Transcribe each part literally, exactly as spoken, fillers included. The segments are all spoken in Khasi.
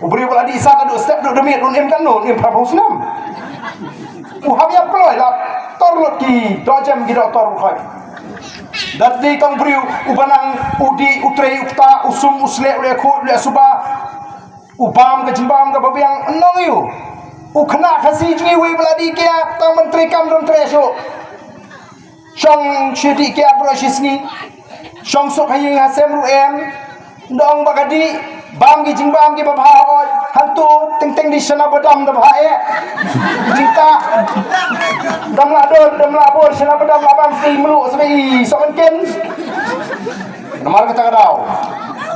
U briew ba la dih san haduh step, duh da miet, un im katno, un im phraphew snem. U hap ïap kloi, la tor lut ki dohjem, ki dohtor u khoi. Da dei tang briew uba nang u dih, u trei, u kta, u sum, u sleh, u leh khuid, u leh suba, u bam ka jingbam kaba biang, nong ïa u. U khynnah Khasi jong ngi uwei ba la dih kiad, tang ban trei kam don trei shuh. Shong shi dih kiad baroh shi sngi. Shong suk ha ïing ha sem ruh em. Nda ong ba ka dih, bam ki jingbam kiba bha hoi. Hangto teng teng dih shana badam da bha eh. Jingtah. Dam la dor, dam la bor, shana badam la bam, sdei mluh sdei sohmynken. Namar kata ka daw,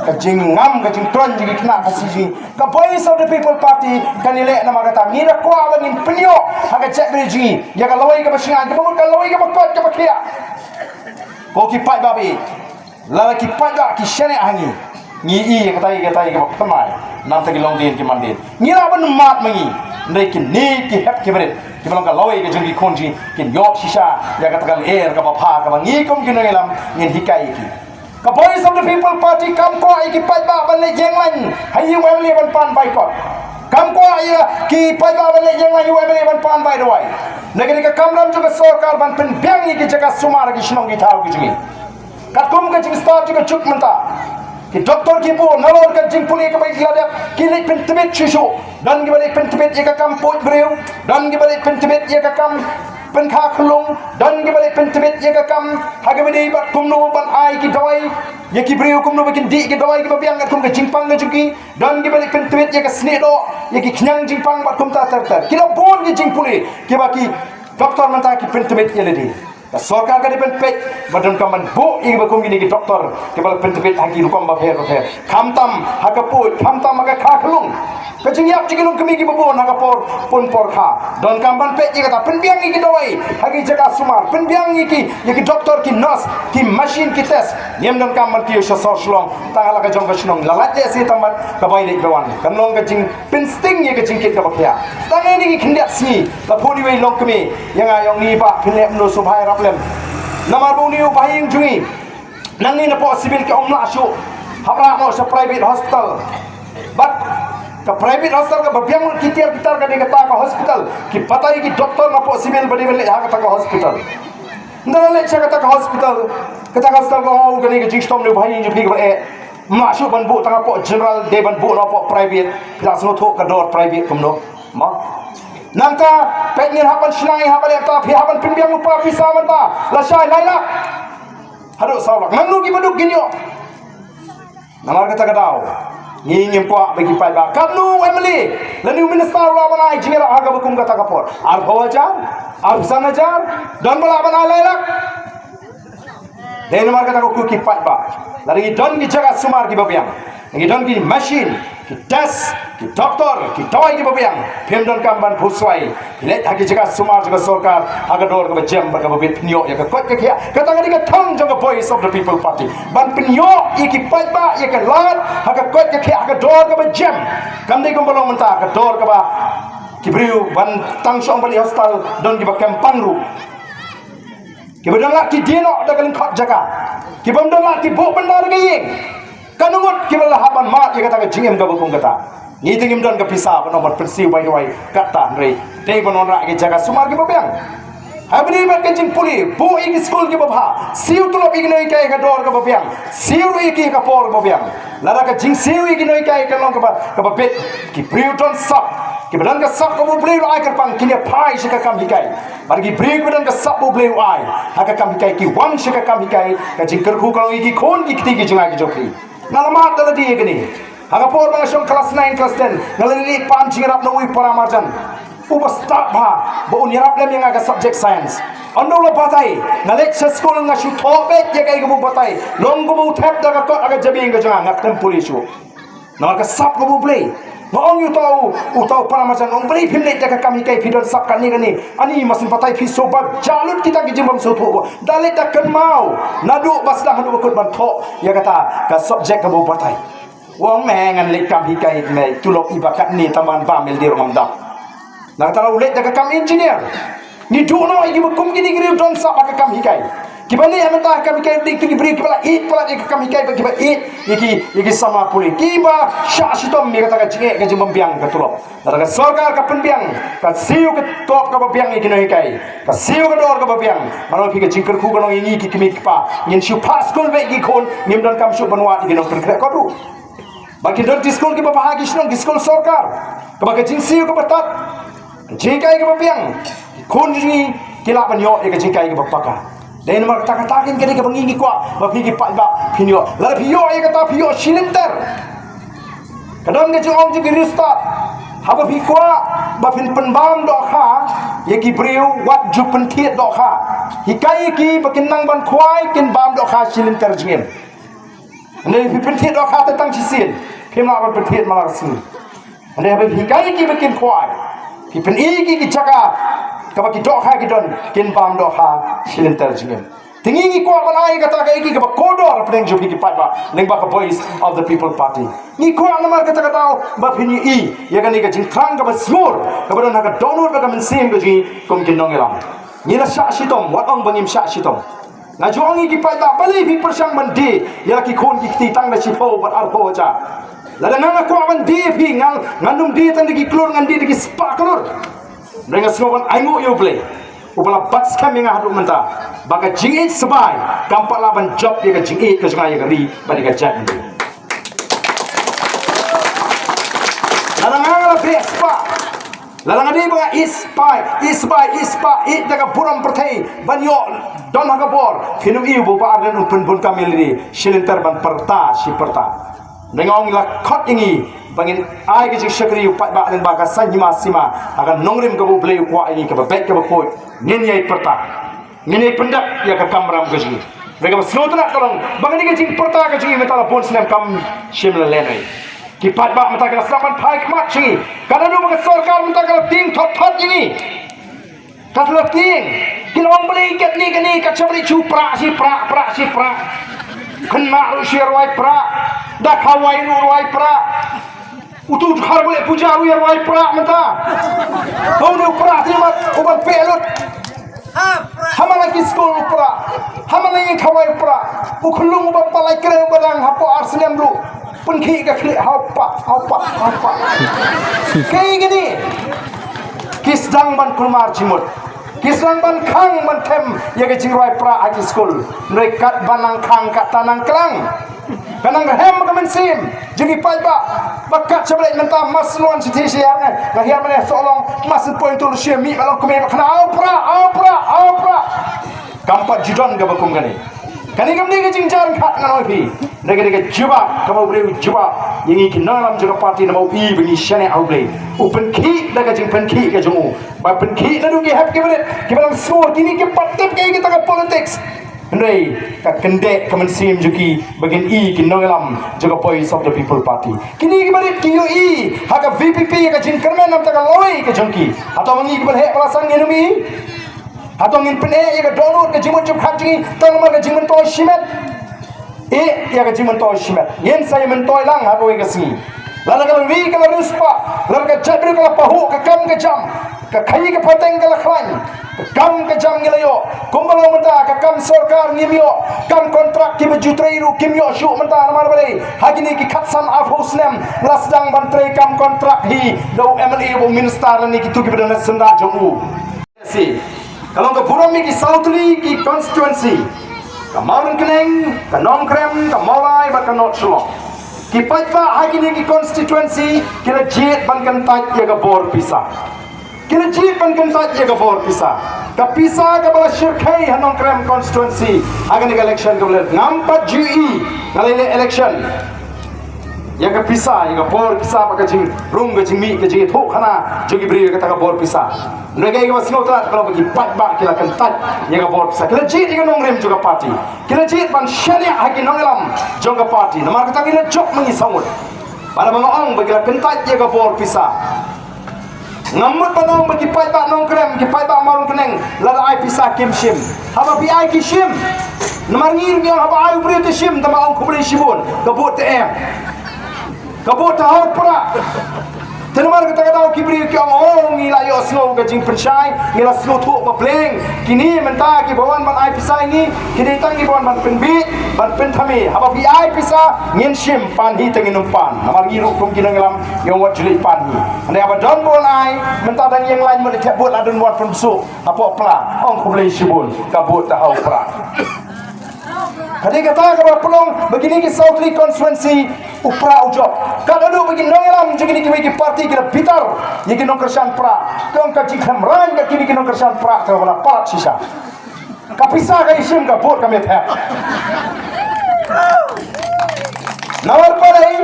ka jingngam, ka jingtron jong ki khynnah Khasi jong ngi, ka Voice of the People Party kan ïaleh namar kata. Ngi da kwah ba ngin pynïoh ha ka jaitbynriew jong ngi ïa ka lawei kaba shngaiñ, kaba mut ka lawei kaba koit kaba khiah. Ko ki paidbah ba ïeit, lada ki paidbah ki shaniah ha ngi, ngi ïohi ïa katai katai kaba thymmai. Namar ki longdien ki mandien, ngi lah ban mad ma ngi. Hynrei kine ki hep ki barit kiba long ka lawei ka jong ki khun jong ngi, kin ïoh shisha ïa kata ka lyer kaba bha kaba ngi kum ki nongïalam ngin hikai ïa ki. Ka Voice of the People Party kam kwah ïa ki paidbah ban leit ïeng lain ha ïing u MLA ban pan bai kot. Kam kwah ïa ki paidbah ban leit ïeng lain ha ïing u MLA ban pan bai dawai. Na kane ka kamram jong ka sorkar ban pynbiang ïa ki jaka sumar ha ki shnong ki thaw ki jong ngi. Katkum ka jingstad jong ka juk mynta, ki doktor ki bun, nalor ka jingpule kaba ki la dep, ki leit pyntbit shuh shuh. Don kiba leit pyntbit ïa ka kam puid briew, don kiba leit pyntbit ïa ka kam pynkha khunlung, don kiba leit pyntbit ïa ka kam ha kaba dei bad kumno ban ai ki dawai ïa ki briew, kumno ba kin dih ki dawai kiba biang katkum ka jingpang ka jong ki. Don kiba leit pyntbit ïa ka snieh doh, ïa ki khñiang jingpang bad kumta ter ter. Ki la bun ki jingpule kiba ki doktor mynta ki pyntbit ïa lade. Ka sorkar ka dei ban peit ba donkam ban buh ïa kiba kum kine ki doktor kiba la pyntbit ha ki rukom bapher bapher. Khamtam ha ka puid, khamtam ha ka kha khunlung. Ka jingïap jong ki longkmie kiba bun ha ka por pun por kha. Donkam ban peit ïa kata, pynbiang ïa ki dawai ha ki jaka sumar, pynbiang ïa ki, ïa ki doktor, ki nurse, ki machine, ki test. Ngim donkam ban kiew sha sor Shillong, tang ha la ka jong ka shnong. La lait lehse tang ban ka bai leit ba wan. Kan long ka jingpynsting ïa ka jingkit kaba khia. Tang ïa kine ki khyndiat sngi la phone iwei i longkmie ïa nga, ong, i bah, phin leh kumno sngewbha ïarap lem. Namar ba une u bahaïing jong ngi nangne napoh civil ki ym lah shuh, hap rah noh sha private hospital. Bad ka private hospital kaba biang lut ki tiar ki tar ka dei kata ka hospital. Ki batai ki doktor napoh civil ba dei ban leit ha kata ka hospital. Ynda la leit sha kata ka hospital, kata ka hospital ka ong, kane ka jingshitom ne u bahaïing jong phi kaba eh, ym lah shuh ban buh tang hapoh general, dei ban buh noh hapoh private. Phi la sngewthuh ka dor private kumno? Mo, nangta peit, ngin hap ban shna, ngin hap ban leh, ta phi hap ban pynbiang lypa pisa mynta, lashai lai lak haduh saw lak. Nangno kiba duk kin ïoh? Namar kata ka daw ngi ngim kwah ba ki paidbah, katno u MLA lane u minister u lah ban ai jingïarap ha kaba kum kata ka por? Arphew hajar, arphew san hajar, don ba lah ban ai lai lak? Dei namar kata ka kut ki paidbah, lada ngi don ki jaka sumar kiba biang, ngi don ki machine, ki test, ki doktor, ki dawai kiba biang, phim donkam ban phuh suai. Leit ha ki jaka sumar jong ka sorkar ha ka dor kaba jem bad kaba bit, pynïoh ïa ka koit ka khiah. Kata ka dei ka thong jong ka Voice of the People Party, ban pynïoh ïa ki paidbah, ïa ka lad ha ka koit ka khiah, ha ka dor kaba jem. Kam dei kumba long mynta, ka dor kaba ki briew ban tang shong ban leit hospital don kiba kem pang ruh. Kiba don lad ki die noh da ka lyngkot jaka. Kiba don lad ki buh bynda da ka ïing. Katno ngut kiba la hap ban mad ïa kata ka jingim kaba kum kata? Ngi te ngim don ka pisa ban ong ban pynsiew bai duwai katta, hynrei dei ban wanrah ïa ki jaka sumar kiba biang. Haba dei bad ka jingpule, buh ïa ki skul kiba bha, siew tulop ïa ki nonghikai ha ka dor kaba biang, siew ruh ïa ki ha ka por kaba biang. Lada ka jingsiew ïa ki nonghikai ka long kaba, kaba bit, ki briew don sap, kiba don ka sap kaba U Blei u la ai kyrpang, kin ïa phai sha ka kam hikai. Bad ki briew kiba don ka sap ba U Blei u ai ha ka kam hikai, ki wan sha ka kam hikai, ka jingkyrkhu ka long ïa ki khun ki kti ki jong nga ki jong phi. Nga la mad da lade ïa kane. Ha ka por ba nga shong klas nine, klas ten, nga la leit pan jingïarap na uwei u para marjan uba stad bha, ba un ïarap lem ïa nga ka subject science. Ynda u la batai, nga leit sha skul, nga shu thoh beit ïa kaei kaba u batai. Long kumba u thep da ka kot ha ka jabieng ka jong nga, nga khlem pule shuh. Namar ka sap kaba U Blei. Nga ong ïa uta u, uta u para marjan, ong, balei phim leit da ka kam hikai, phi don sap kane kane. Ani, ma shu batai phi sngewbha, jah lut kita ki jingbymsngewthuh. Da leit da kynmaw naduh ba sdang haduh ba kut ban thoh ïa kata ka subject kaba u batai. U ong, me, ngan leit kam hikai, me, tulop i ba katne, tang ban bam el dei ruh ngam dap. Na kata la u leit da ka kam engineer. Ngi duh noh ïa kiba kum kine ki briew don sap ha ka kam hikai. Kiba neh mynta ka kam hikai, dei ki briew kiba la ïeit palat ïa ka kam hikai, ba kiba ïeit ïa ki, ïa ki samla pule, kiba shah shitom ïa kata ka jingeh, ka jingbymbiang ka tulop. Lada ka sorkar ka pynbiang, ka siew ka top kaba biang ïa ki nonghikai, ka siew ka dor kaba biang, mano phi ka jingkyrkhu ka long ïa ngi ki kmie ki kpa, ngin shu phah skul beit ki khun, ngim donkam shuh ban wad ïa ki nongpynkhreh kot ruh. Ba kin don ki skul kiba bha, ki shnong, ki skul sorkar, kaba ka jingsiew kaba tad, jinghikai kaba biang, ki khun jong ngi ki lah ban ïoh ïa ka jinghikai kaba paka. Dei namar kata, kata kin ka dei kaba ngi ngi kwah ba phi ki paidbah phin ïoh. Lada phi ïoh ïa kata, phi ïoh shilynter. Ka don ka jingong jong ki riewstad, haba phi kwah ba phin pynbam dohkha ïa ki briew, wat ju pynthied dohkha. Hikai ïa ki ba kin nang ban khwai, kin bam dohkha shilynter jingim. Hynrei phi pynthied dohkha te tang shisien, phim lah ban pynthied man la ka sngi. Hynrei haba phi hikai ïa ki ba kin khwai, phi pyni ïa ki ki jaka kaba ki dohkha ki don, kin bam dohkha shilynter jingim. Te ngi ngi kwah ban ai kata ka ïa ki kaba kordor hapdeng jong phi ki paidbah lyngba ka Voice of the People Party. Ngi kwah namar kata ka daw ba phin ïohi ïa kane ka jingthrang kaba shngur kaba don ha ka dohnud bad ka mynsiem ka jong ngi kum ki nongïalam. Ngi la shah shitom, wat ong ba ngim shah shitom. Nga ju ong ïa ki paidbah, balei phi pyrshang ban die ïa la ki khun ki kti tang da shiphew bad arphew hajar? Lada nga nga kwah ban die ïa phi, nga ngan ym die tang da ki klur, ngan die da ki spah klur. Hynrei nga sngew ban ainguh ïa U Blei uba la bat skhem ïa nga haduh mynta ba ka jingïeit sbai kam pat lah ban jop ïa ka jingïeit ka jong nga ïa ka ri bad ïa ka jaitbynriew. Lada nga nga la beh spah, lada nga dei ba nga ïeit sbai, ïeit sbai, ïeit spah, ïeit da ka burom pyrthei ban ïoh don ha ka bor, phin ym ïoh ba u Bah Ardent un pynbun kam ïa lade shilynter ban pyrta shi pyrta. Nga ong la khot ïa ngi ba ngin ai ka jingshakri ïa u paidbah lyngba ka saiñ hima sima ha ka nongrim kaba U Blei u kwah ïa ngi, kaba beit kaba khuid, ngin ïai pyrta. Ngin ïai pyndep ïa ka kamram ka jong ngi. Hynrei kaba sngewtynnat ka long ba kane ka jingpyrta ka jong ngi mynta la bun snem kam shym la lehnoh. Ki paidbah mynta ki la sdang ban phai khmat sha ngi. Ka naduh ba ka sorkar mynta ka la tieng thot thot ïa ngi. Ka la tieng. Ki la ong balei katne kane, ka shah balei shu prah shi prah, prah shi prah. Khynnah ruh shu rwai prah. Da khawai ruh rwai prah. Utu u dkhar ba leh puja ruh ïa rwai prah mynta. Hynrei u prah te mat u ban peh lut. Ha man la ki skul u prah, ha man la ïing khawai u prah. U khyllung u ba palai kren u ba dang hapoh ar snem ruh pynkhih ka khlieh, hau pah, hau pah, hau pah. Kaei kane? Ki sdang ban kulmar jingmut. Ki sdang ban khang ban them ïa ka jingrwai prah ha ki skul. Hynrei kat ba nang khang kat ta nang klang. Ka nang rhem ka mynsiem jong ki paidbah. Ba kat sha ba leit mynta mas lwan shi thi shi ar ne, nga hiar mane soh long mas poi ntul shi mih ba long kmie ba khana, au prah, au prah, au prah. Kam pat ju don kaba kum kane. Kane kam dei ka jingjar khat ngan ong ïa phi. Dei ka, dei ka jubab kaba U Blei u jubab ïa ngi ki nongïalam jong ka party namar u i ba ngi shaniah ha U Blei. U pynkhih da ka jingpynkhih ka jong u. Ba pynkhih naduh ki hep ki barit kiba dang sngewthuh kine kim pat tip kaei kita ka politics. Hynrei ka kyndit ka mynsiem jong ki ba kin i ki nongïalam jong ka Voice of the People Party. Kine ki barit ki ïohi ha ka V P P ïa ka jingkyrmen namar ka lawei ka jong ki. Hato ma ngi kiba leh ba la san ngin ym i? Hato ngin pyneh ïa ka dohnud ka jingmut jingpyrkhat jong ngi tang namar ka jingmyntoi shimet? Eh, ïa ka jingmyntoi shimet ngin sa ïa myntoi lang ha kawei ka sngi. Lada ka la ri ka la riewspah, lada ka jaitbynriew ka la pahuh ka kam ka jam, ka khaii ka pateng ka la khlaiñ, ka kam ka jam ngi la ïoh. Kumba long mynta ka kam sorkar ngim ïoh, kam kontrak kiba ju trei ruh kim ïoh shuh mynta namar balei? Ha kine ki khatsan arphew snem la sdang ban trei kam kontrak hi da u M L A, u minister lane kito kiba don ha syndah jong u. Si. Ka long ka burom ïa ki saw tylli ki constituency. Ka Mawryngkneng, ka Nongkrem, ka Mawlai bad ka North Shillong. Ki paidbah ha kine ki constituency ki la jied ban kyntait ïa ka bor pisa. Ki la jied ban kyntait ïa ka bor pisa. Ka pisa kaba la shyrkhei ha Nongkrem constituency ha kane ka election kaba la ngam pat ju i nga la leh election. Ïa ka pisa, ïa ka bor pisa bad ka jingrung ka jingmih ka jingïathuhkhana jong ki briew ïa kata ka bor pisa. Hynrei kaei kaba sngewtynnat ka long ba ki paidbah ki la kyntait ïa ka bor pisa, ki la jied ïa ka nongrim jong ka party, ki la jied ban shaniah ha ki nongïalam jong ka party. Namar kata ngi la jop ma ngi saw ngut. Bad haba nga ong ba ki la kyntait ïa ka bor pisa, ngam mut ban ong ba ki paidbah Nongkrem, ki paidbah Mawryngkneng lada ai pisa kim shim. Haba phi ai ki shim. Namar ngi ruh ngi ong haba ai u briew te shim, tangba ong khublei shibun, ka bud te em. Ka bud te har prah. Te namar kata ka daw ki briew ki ong, oh, ngi la ïohsngew ka jingpynshai, ngi la sngewthuh ba pleng. Kine mynta kiba wan ban ai pisa ïa ngi, kine tang kiba wan ban pynbiej, ban pynthame. Haba phi ai pisa, ngin shim, pan hi te ngin ym pan. Namar ngi ruh kum ki nongïalam, ngi ong wat ju leit pan hi. Hynrei haba don ba wan ai, mynta dang ïeng lain mut ïa thep vote, la don ba wan pynbsuh. Hapoh Pra, ong khublei shibun, ka vote ta ha u Pra. Ka dei kata kaba pynlong ba kine ki saw tylli constituency u Pra u jop. Ka da duh ba ki nongïalam jong kine kiwei ki party ki la bitar ïa ki nongkyrshan Pra. Ka ong ka jingkhlem rain ka kine ki nongkyrshan Pra kaba la palat shisha. Ka pisa ka ïashim, ka vote kam ïathep. Namar balei?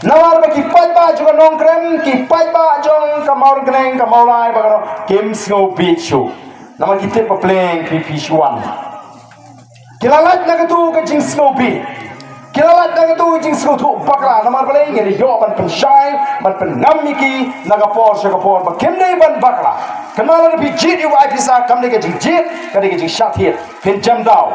Namar ba ki paidbah jong ka Nongkrem, ki paidbah jong ka Mawryngkneng, ka Mawlai, ba ka Nong, kim sngewbit shuh. Namar ki tip ba pleng phi, phi shu wan. Ki la lait na katu ka jingsngewbit. Ki la lait na katu ka jingsngewthuh bakla. Namar balei? Ngi la ïoh ban pynshai, ban pynngam ïa ki na ka por sha ka por ba kim dei ban bakla. Kynmaw, lada phi jied ïa u ai pisa, kam dei ka jingjied, ka dei ka jingshah thied. Phin jem daw.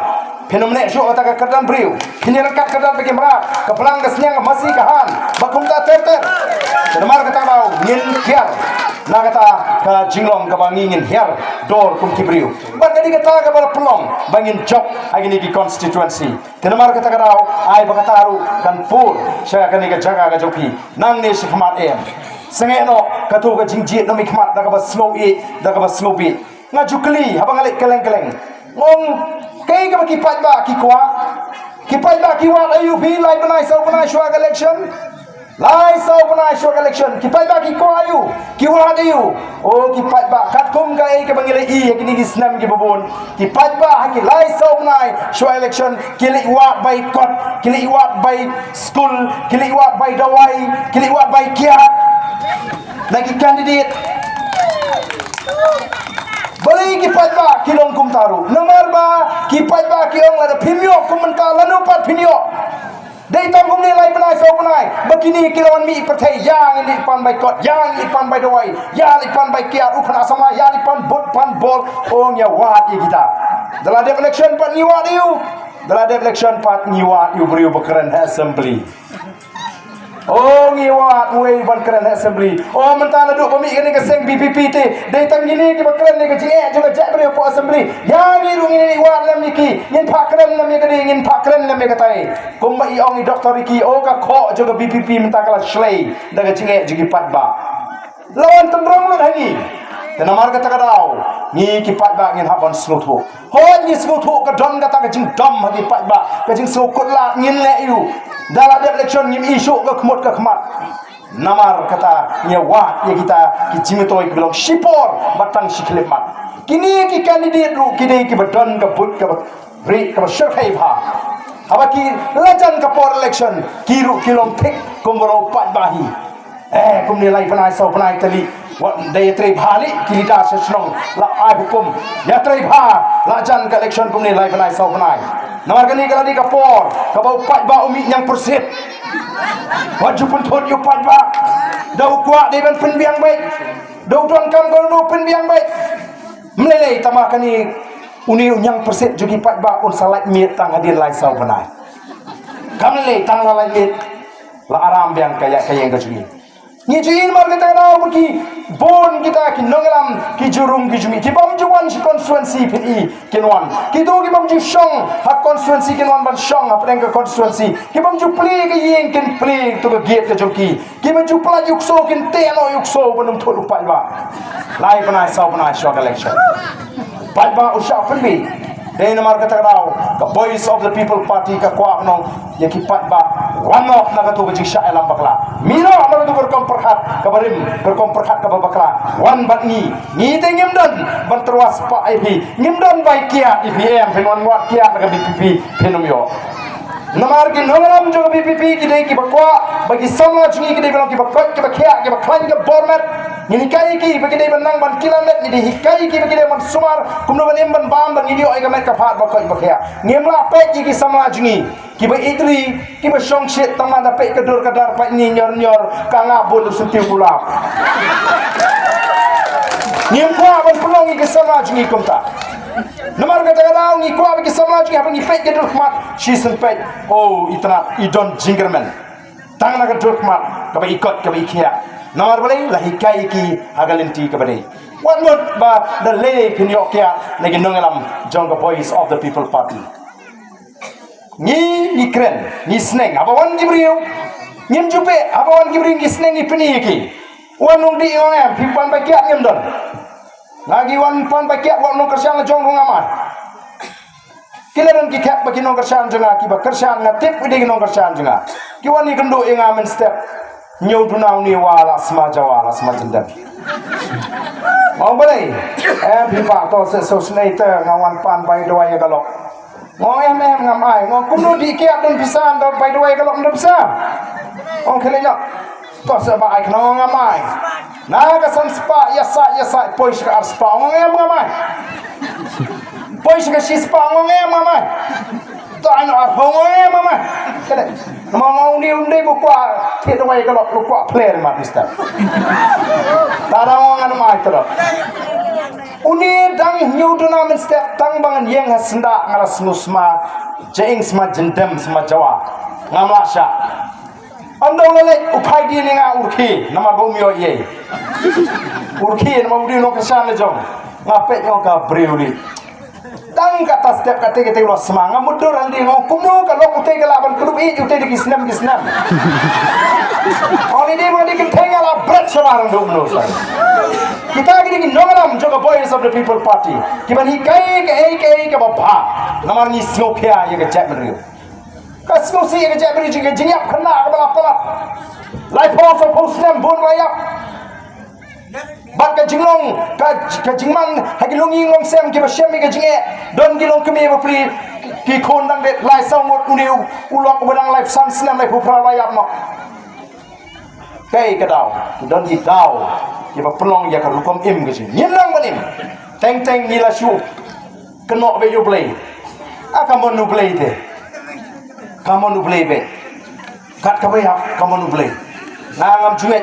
Phin ym neh shuh kata ka kyrdan briew. Phin ïa ryngkat kyrdan ba ki mrad, ka blang, ka sniang, ka masi, ka han, ba kumta ter ter. Te namar kata ka daw ngin hiar na kata ka jinglong kaba ngi ngin hiar dor kum ki briew. Bad ka dei kata kaba la pynlong ba ngin jop ha kine ki constituency. Te namar kata ka daw, ai ba kata ruh kan pur sha kane ka jaka ka jong phi. Nangne shakhmat em. Sngewbha noh katu ka jingjied na mi khmat da kaba sngew ïeit, da kaba sngew bit. Nga ju kylli haba nga leit kylleng kylleng. Nga ong, kaei kaba ki paidbah ki kwah? Ki paidbah ki wad aïu phi lai bnai saw bnai shuwa ka election? Lai saw bnai shuwa ka election, ki paidbah ki kwah aïu? Ki wad aïu? Oh, ki paidbah, katkum kaei kaba ngi la ïohi ha kine ki snem kiba bun, ki paidbah ha ki lai saw bnai shuwa election ki leit wad bai kot, ki leit wad bai skul, ki leit wad bai dawai, ki leit wad bai kiad na ki candidate. Balei ki paidbah ki long kumta ruh? Namar ba ki paidbah ki ong, lada phim ïoh kum mynta, lano pat phin ïoh? Dei tang kumne lai bnai saw bnai ba kine ki la wan mih pyrthei, ïa ngi leit pan bai kot, ïa ngi leit pan bai dawai, ïa leit pan bai kiad, u khynnah samla ïa leit pan bat pan bol. Oh, ngi wad ïa kita. Da la dep election pat ngi wad ïa u. Da la dep election pat ngi wad ïa u briew ba kren ha assembly. Oh, ngi wad uwei ban kren ha assembly. Oh, mynta naduh ba mih kane ka seng VPP te, dei tang kine kiba kren ïa ka jingeh jong ka jaitbynriew hapoh assembly. Ïa ngi ruh ngin ïa wad lem ïa ki. Ngin phah kren lem ïa kane, ngin phah kren lem ïa katai. Kumba i ong i Doctor Ricky, oh, ka khoh jong ka VPP mynta ka la shlei da ka jingeh jong ki paidbah. La wan tynrong lut ha ngi. Te namar kata ka daw, ngi ki paidbah ngin hap ban sngewthuh. Hooid, ngi sngewthuh ka don kata ka jingdom ha ki paidbah, ka jingsngewkut lad, ngin leh aïu? Da la dep election ngim ïoh shuh ka khmut ka khmat. Namar kata ngi wad ïa kita ki jingmyntoi kiba long shipor bad tang shi khyllipmat. Kine ki candidate ruh ki dei kiba don ka buit kaba rieh kaba shyrkhei bha. Haba ki la jan ka por election ki ruh ki long thik kumba u paidbah hi. Eh, kumne lai bnai saw bnai tylli. Wat da ïatrei bha lei ki leader sha shnong, la ai hukum ïatrei bha, la jan ka election kumne lai bnai saw bnai. Namar kane ka la dei ka por kaba u paidbah u mih ñiangpyrsit. Wat ju pynthut ïa u paidbah. Da u kwah dei ban pynbiang beit, da u donkam ka u pynbiang beit. Ym lei lei, tangba kane une u ñiangpyrsit jong ki paidbah un sa lait miet tang hadien lai saw bnai. Kam lei lei, tang la lait miet la aram biang ka ïa ka ïeng ka jong ngi. Ngi ju ïohi namar kata ka daw ba ki bun kita ki nongïalam ki ju rung ki ju mih, ki bym ju wan sha constituency phin i kin wan. Kito ki bym ju shong ha constituency kin wan ban shong hapdeng ka constituency. Ki bym ju plie ka ïing kin plie to ka gate ka jong ki. Ki bym ju pynlait ïa u ksew kin teh noh ïa u ksew ban ym thut u paidbah. Lai bnai saw bnai shuwa ka election. Paidbah u shah pynbiej. Dei namar kata ka daw ka Voice of the People Party ka kwah ban ong ïa ki paidbah, wan noh na katu ka jingshah ïalam bakla. Mih noh na katu ka rukom pyrkhat kaba rim, ka rukom pyrkhat kaba bakla. Wan bad ngi. Ngi te ngim don ban tyrwa spah ïa phi, ngim don bai kiad ïa phi, em, phin wan wad kiad na ka VPP, phin ym ïoh. Namar ki nongïalam jong ka VPP ki dei kiba kwah ba ki samla jong ngi ki dei ban long kiba koit kiba khiah, kiba khlaiñ ka bor met. Ngin hikai ïa ki ba ki dei ban nang ban kilan met, ngi dei hikai ïa ki ba ki dei ban sumar kumno ban im ban bam, ban ngin ïoh ïa ka met ka phad ba koit ba khiah. Ngim lah peit ïa ki samla jong ngi kiba ïeit ri, kiba shongshit, tang ma da peit ka dur ka dar peit ni nyor nyor, ka ngap bun u syntiew kulap. Ngim kwah ban pynlong ïa ki samla jong ngi kumta. Namar kata ka daw ngi kwah ba ki samla jong ngi haba ngi peit ka dur khmat, shisien peit, oh, itynnad, i don jingkyrmen. Tang na ka dur khmat kaba i koit kaba i khiah. Namar balei? La hikai ïa ki ha ka lynti kaba dei. Wat mut ba da lei phin ïoh kiad na ki nongïalam jong ka Voice of the People Party. Ngi, ngi kren, ngi sneng haba wan ki briew. Ngim ju peit haba wan ki briew, ngi sneng, ngi pyni ïa ki. Wan nong dih, ngong em, phi pan ba kiad, ngim don. Nga, ki wan pan ba kiad, wat nong kyrshan la jong ruh ngam ai. Ki la don ki thep ba ki nongkyrshan jong nga, kiba kyrshan, nga tip ïa ki nongkyrshan jong nga. Ki wan ïakynduh ïa nga mynstep. Hynñiew duna une, wa la sma jawa, la sma jyndem. Ong balei? Em, phi, pa, to seh sngewsynei te, nga wan pan bai dawai ïa ka lok. Ngong em, em, ngam ai. Ngong kumno dih kiad don pisa, ynda bai dawai ïa ka lok ym don pisa. Ngong khie leit noh. To seh ba ai khnang, ngam ai. Na ka san spah, ïa sah, ïa sah, poi sha ka ar spah, ngong em, ngam ai. Poi sha ka shi spah, ngong em, ngam ai. To ai noh arphew, ngong em, ngam ai. Ka dei. Namar ngong une, une dei ba u kwah thied dawai ka lok, u kwah pler mat, mister. Tara ngong, ngan ym ai tara. Une dang hynñiew duna mynstep, tang ba ngan ïeng ha syndah nga la sngewsma, jaiñ sma jyndem, sma jawa. Ngam lah shah. Ynda u la leit u phai dien ïa nga, u rkhie namar ba um ïoh ei. U rkhie namar u dei u nongkyrshan la jong. Nga peit, nga ong ka briew une. Tang kata step kata kata u la sma, nga mutdur hangne, nga ong kumno ka lok ute ka lah ban kdup ïeit ute da ki snem ki snem. Ong, ni dei ma dei kynthei, nga la bret shabar, nga dei kumno sa. Kita ki dei ki nongïalam jong ka Voice of the People Party, kiban hikai kaei kaei kaba bha. Namar ngi sngewkhia ïa ka jaitbynriew. Ka sngewsih ïa ka jaitbynriew jong ka jingïap khynnah kaba la palat. Laiphew, sawphew snem bun ba la ïap. Bad ka jinglong, ka, ka jingman ha ki longïing longsem kiba shem ïa ka jingeh. Don ki longkmie bapli, ki khun dang dei lai saw ngut, une u, u lok uba dang laiphew san snem, laiphew phra la ïap noh. Kaei ka daw? Don ki daw kiba pynlong ïa ka rukom im ka jong ngi. Ngim nang ban im. Teng teng ngi la shu kynnoh beit ïa U Blei. A, ka mon U Blei te. Ka mon U Blei beit. Kat kaba ïap ka mon U Blei. Nga ngam ju ngeit.